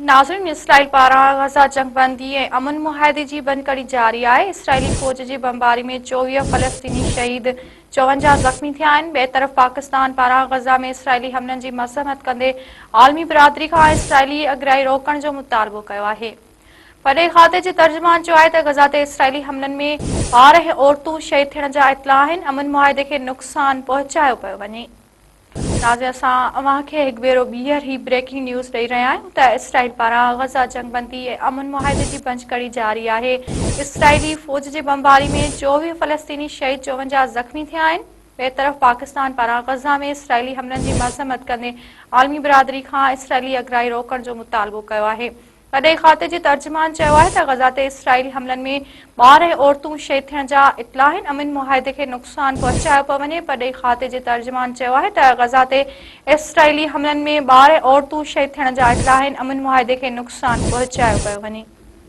ناظرين اسرائيل پاران غزه جنگبندي ۽ امن معاهدي جي ڀڃڪڙي جاري آهي، اسرائيلي فوج جي بمباري ۾ 24 فلسطيني شهيد، 54 زخمي ٿيا آهن، ٻئي طرف پاڪستان پاران غزه ۾ اسرائيلي حملن جي مذمت ڪندي عالمي برادري کان اسرائيلي اڳرائي روڪڻ جو مطالبو ڪيو آهي. پرڏيهي کاتي جي ترجمان چيو آهي ته غزه تي اسرائيلي حملن ۾ ٻار ۽ عورتون شهيد ٿيڻ جا اطلاع آهن، امن معاهدي کي نقصان پهچايو پيو وڃي. ناظرين اسان اوهان کي هڪ ڀيرو ٻيهر هي بريڪنگ نيوز ڏئي رهيا آهيون ته اسرائيل پاران غزه جنگبندي ۽ امن معاهدي جي ڀڃڪڙي جاري آهي اسرائيلي فوج جي بمباري ۾ 24 فلسطيني شهيد 54 زخمي ٿيا آهن ٻئي طرف پاڪستان پاران غزه ۾ اسرائيلي حملن جي مذمت ڪندي عالمي برادري کان اسرائيلي اڳرائي روڪڻ جو مطالبو ڪيو آهي پرڏيهي کاتي جي ترجمان چيو آهي ته غزه تي اسرائيلي حملن ۾ ٻار ۽ عورتون شهيد ٿيڻ جا اطلاع آهن، امن معاهدي کي نقصان پهچايو پيو وڃي، پرڏيهي کاتي جي ترجمان چيو آهي ته غزه تي اسرائيلي حملن ۾ ٻار ۽ عورتون شهيد ٿيڻ جا اطلاع آهن، امن معاهدي کي نقصان پهچايو پيو وڃي.